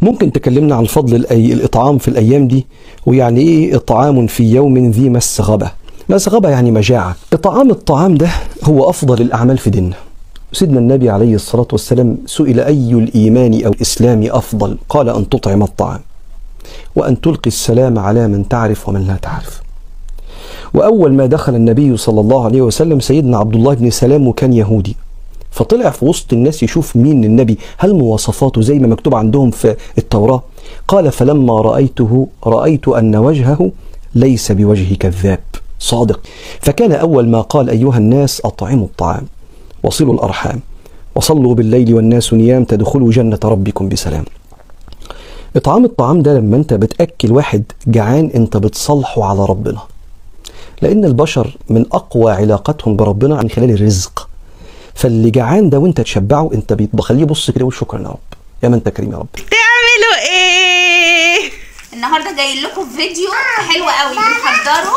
ممكن تكلمنا عن فضل الإطعام في الأيام دي، ويعني إيه إطعام في يوم ذي مسغبة؟ مسغبة يعني مجاعة. إطعام الطعام ده هو أفضل الأعمال في ديننا. سيدنا النبي عليه الصلاة والسلام سئل أي الإيمان أو الإسلام أفضل؟ قال أن تطعم الطعام وأن تلقي السلام على من تعرف ومن لا تعرف. وأول ما دخل النبي صلى الله عليه وسلم سيدنا عبد الله بن سلام، وكان يهودي، فطلع في وسط الناس يشوف مين النبي، هل مواصفاته زي ما مكتوب عندهم في التوراة؟ قال فلما رأيته رأيت أن وجهه ليس بوجه كذاب، صادق. فكان أول ما قال أيها الناس أطعموا الطعام وصلوا الأرحام وصلوا بالليل والناس نيام تدخلوا جنة ربكم بسلام. إطعام الطعام ده لما أنت بتأكل واحد جعان أنت بتصالحه على ربنا، لأن البشر من أقوى علاقتهم بربنا عن خلال الرزق. فاللي جعان ده وانت تشبعه انت بتخليه يبص كده ويقول شكرا يا رب، يا ما انت كريم يا رب. تعملوا ايه؟ النهارده جاي لكم فيديو حلو قوي بنحضره.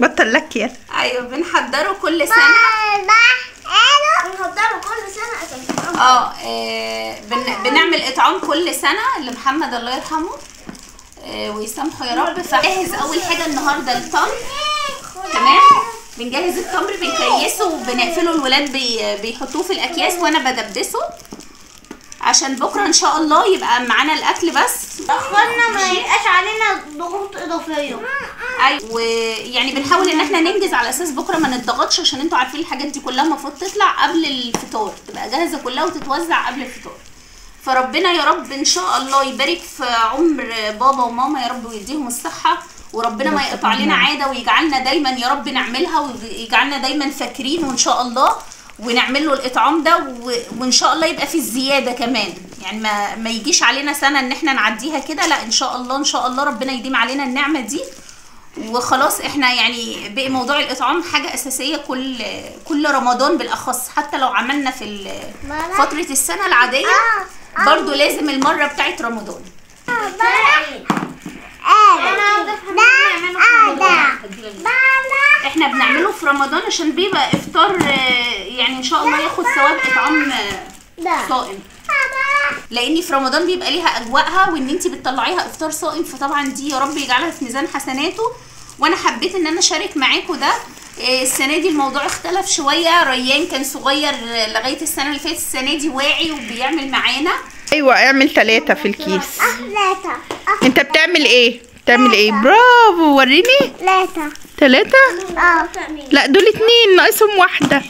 بطل لك يا ايوه، بنحضره كل سنة. بنحضره كل سنة. بنعمل اطعام كل سنة لمحمد الله يرحمه ويسامحه يا رب. فجهز اول حاجة النهارده التمر، تمام؟ بنجهز التمر، بنكيسه وبنقفله، الولاد بيحطوه في الاكياس وانا بدبسه عشان بكره ان شاء الله يبقى معانا الاكل بس. اخوانا ما يبقاش علينا ضغوط اضافية. ايوه، ويعني بنحاول ان احنا ننجز على اساس بكره ما نتضغطش، عشان انتوا عارفين الحاجات دي كلها المفروض تطلع قبل الفطار، تبقى جاهزة كلها وتتوزع قبل الفطار. فربنا يا رب ان شاء الله يبارك في عمر بابا وماما يا رب ويديهم الصحة، وربنا ما يقطع لنا عادة ويجعلنا دايما يا رب نعملها، ويجعلنا دايما فاكرين وان شاء الله ونعمل له الاطعام ده، وان شاء الله يبقى في الزيادة كمان، يعني ما يجيش علينا سنة ان احنا نعديها كده، لا ان شاء الله ان شاء الله ربنا يديم علينا النعمة دي. وخلاص احنا يعني بقي موضوع الاطعام حاجة اساسية كل رمضان بالاخص، حتى لو عملنا في فترة السنة العادية برضو لازم المرة بتاعت رمضان. احنا بنعمله في رمضان عشان بيبقى افطار، يعني ان شاء الله ياخد ثواب اطعام صائم، لان في رمضان بيبقى ليها اجواءها وان انت بتطلعيها افطار صائم، فطبعا دي يا رب يجعلها في ميزان حسناته. وانا حبيت ان انا اشارك معاكم ده. السنة دي الموضوع اختلف شوية، ريان كان صغير لغاية السنة اللي فاتت، السنة دي واعي وبيعمل معانا. ايوه اعمل 3 في الكيس. 3. انت بتعمل ايه؟ بتعمل ايه؟ برافو، وريني. 3. لا دول 2 ناقصهم واحدة.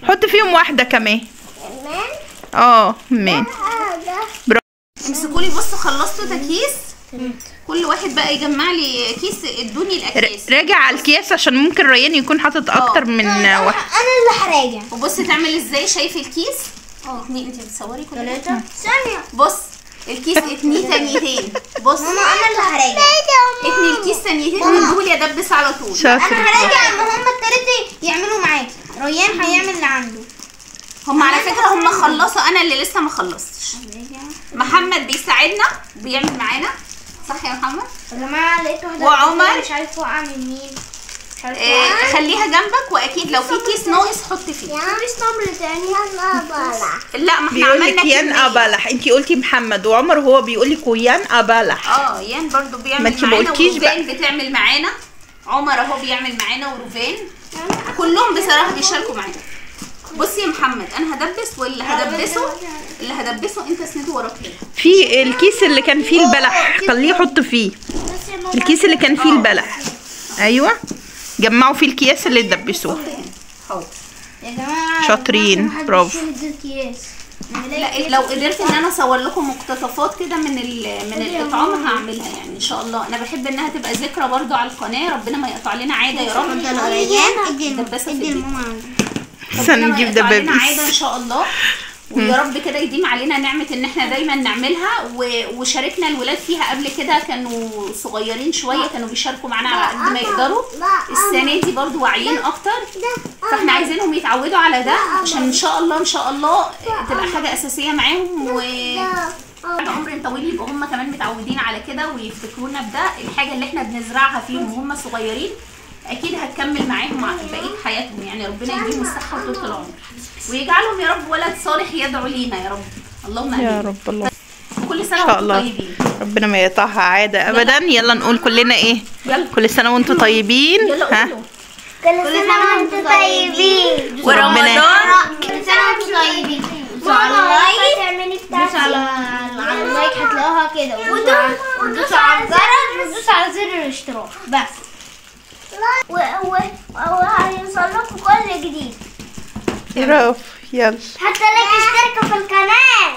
حط فيهم واحدة كمان. مان. برافو. امسكوا لي، بصوا خلصتوا تكيس، كل واحد بقى يجمع لي كيس، ادوني الاكياس. راجع على الكيس عشان ممكن ريان يكون حاطط اكتر من واحد. انا اللي هراجع. وبص تعمل ازاي، شايف الكيس؟ 2. انت بتصوري كل 3 ثانية. بص الكيس 2 ثانيتين. بص ماما انا اللي هراجع. اتني الكيس ثانيتين واديهولي ادبس على طول. شاطر. انا هراجع اما هما التلاتة يعملوا معاكي، ريان هيعمل اللي عنده. هم على فكرة هم خلصوا، انا اللي لسه ما خلصتش. محمد بيساعدنا بيعمل معانا، صح يا محمد؟ يا جماعة لقيت واحدة وعمر مش عارف وقع من مين، مش عارف. خليها جنبك، واكيد لو في كيس ناقص حط فيه. يا مفيش تمر تاني. لا ما احنا عملنا بيقول لك يان ابلح، انت قلتي محمد وعمر هو بيقول لك ويان ابلح. يان برضو بيعمل معانا، وروفان بتعمل معانا، عمر اهو بيعمل معانا، وروفان، كلهم بصراحة بيشاركوا معانا. بصي يا محمد انا هدبس، واللي هدبسه انت اسنده وراك هنا. في الكيس اللي كان فيه البلح خليه يحط فيه الكيس اللي كان فيه البلح. ايوه جمعوا فيه الكياس اللي تدبسوه. حاضر يا جماعة، شاطرين، برافو. لا لو قدرت ان انا اصور لكم مقتطفات كده من الاطعام هعملها يعني ان شاء الله. انا بحب انها تبقى ذكرى برضو على القناة، ربنا ما يقطع لنا عادة يا رب. دبسه في البيت، استنى نجيب دبابيس عادة ان شاء الله، ويا رب كده يديم علينا نعمه ان احنا دايما نعملها. وشاركنا الولاد فيها قبل كده، كانوا صغيرين شوية كانوا بيشاركوا معانا على قد ما يقدروا. السنة دي برضو واعيين اكتر، فاحنا عايزينهم يتعودوا على ده عشان ان شاء الله ان شاء الله تبقى حاجة اساسية معاهم، و بعد عمر طويل يبقوا هم كمان متعودين على كده ويفتكرونا بده. الحاجة اللي احنا بنزرعها فيهم وهم صغيرين اكيد هتكمل معاهم بقية حياتهم، يعني ربنا يديهم الصحة وطول العمر ويجعلهم يا رب ولد صالح يدعو لينا يا رب. اللهم امين يا رب. الله كل سنة وانتم طيبين، ربنا ما يقطعها عادة ابدا. يلا نقول كلنا ايه؟ يلا كل سنة وانتم طيبين. يلا قولوا كل سنة وانتم طيبين، ورمضان كل سنة وانتم طيبين. دوسوا على ال like، دوسوا على ال like هتلاقوها كده، ودوسوا على الجرس، ودوسوا على زر الاشتراك بس، وهيوصل لكم كل جديد. برافو. يلا حتى like اشتركوا في القناة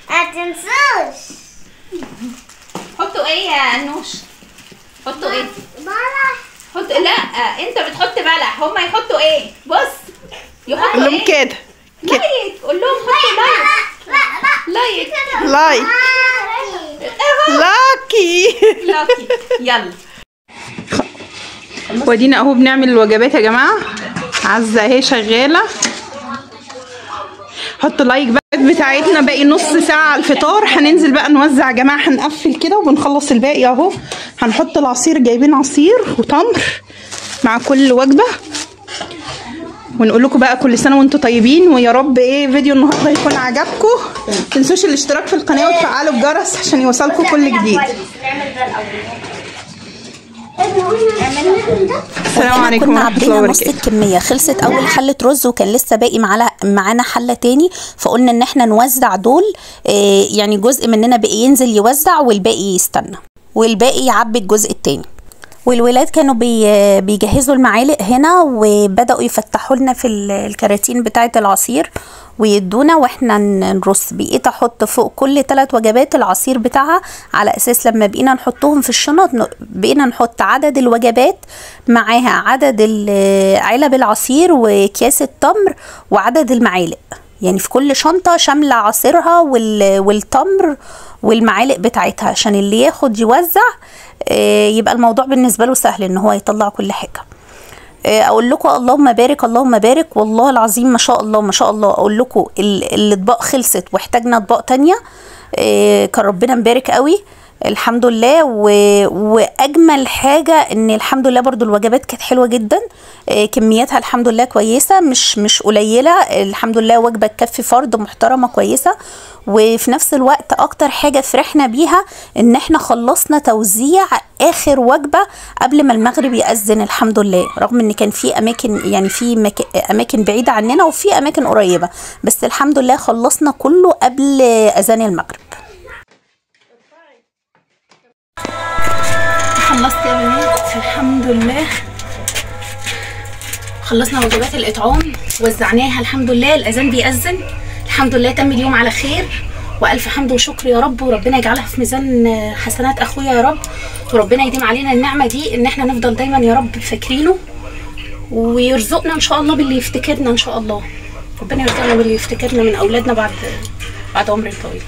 ما تنسوش. حطوا ايه يا انوش؟ حطوا ايه؟ بلح. حط، لا انت بتحط بلح، هما يحطوا ايه؟ بص يحطوا ايه؟ كده like، قول لهم حطوا like. like like لاكي لاكي. يلا وادينا اهو بنعمل الوجبات يا جماعة. عزه اهي شغالة. حطوا like بقى بتاعتنا، باقي نص ساعة على الفطار. هننزل بقى نوزع يا جماعة، هنقفل كده وبنخلص الباقي اهو. هنحط العصير، جايبين عصير وتمر مع كل وجبة. ونقول لكم بقى كل سنة وانتم طيبين، ويا رب ايه فيديو النهارده يكون عجبكم. ما تنسوش الاشتراك في القناة وتفعلوا الجرس عشان يوصلكم كل جديد. السلام عليكم ورحمة الله وبركاته. نص الكمية خلصت، اول حله رز وكان لسه باقي معانا حله تاني، فقلنا ان احنا نوزع دول، يعني جزء مننا بقي ينزل يوزع والباقي يستنى والباقي يعبي الجزء التاني. والولاد كانوا بيجهزوا المعالق هنا وبدأوا يفتحوا لنا في الكراتين بتاعة العصير ويدونا واحنا نرص. بقيت احط فوق كل 3 وجبات العصير بتاعها، على اساس لما بقينا نحطهم في الشنط بقينا نحط عدد الوجبات معاها، عدد علب العصير واكياس التمر وعدد المعالق، يعني في كل شنطة شاملة عصيرها والتمر والمعالق بتاعتها، عشان اللي ياخد يوزع يبقى الموضوع بالنسبة له سهل ان هو يطلع كل حاجة. اقول لكم اللهم بارك اللهم بارك، والله العظيم ما شاء الله ما شاء الله. اقول لكم الاطباق خلصت واحتاجنا اطباق تانية، كان ربنا مبارك قوي الحمد لله. واجمل حاجة ان الحمد لله برضو الوجبات كانت حلوة جدا، كمياتها الحمد لله كويسة، مش قليله الحمد لله، وجبة تكفي فرد محترمه كويسة. وفي نفس الوقت اكتر حاجة فرحنا بيها ان احنا خلصنا توزيع اخر وجبة قبل ما المغرب يأذن الحمد لله، رغم ان كان في اماكن، يعني في اماكن بعيدة عننا وفي اماكن قريبه، بس الحمد لله خلصنا كله قبل اذان المغرب. خلصت يا بنات الحمد لله، خلصنا وجبات الإطعام وزعناها الحمد لله. الأذان بيأذن الحمد لله، تم اليوم على خير وألف حمد وشكر يا رب، وربنا يجعلها في ميزان حسنات أخويا يا رب، وربنا يديم علينا النعمة دي إن احنا نفضل دايما يا رب فاكرينه، ويرزقنا إن شاء الله باللي يفتكرنا إن شاء الله. ربنا يرزقنا باللي يفتكرنا من أولادنا بعد عمر طويل.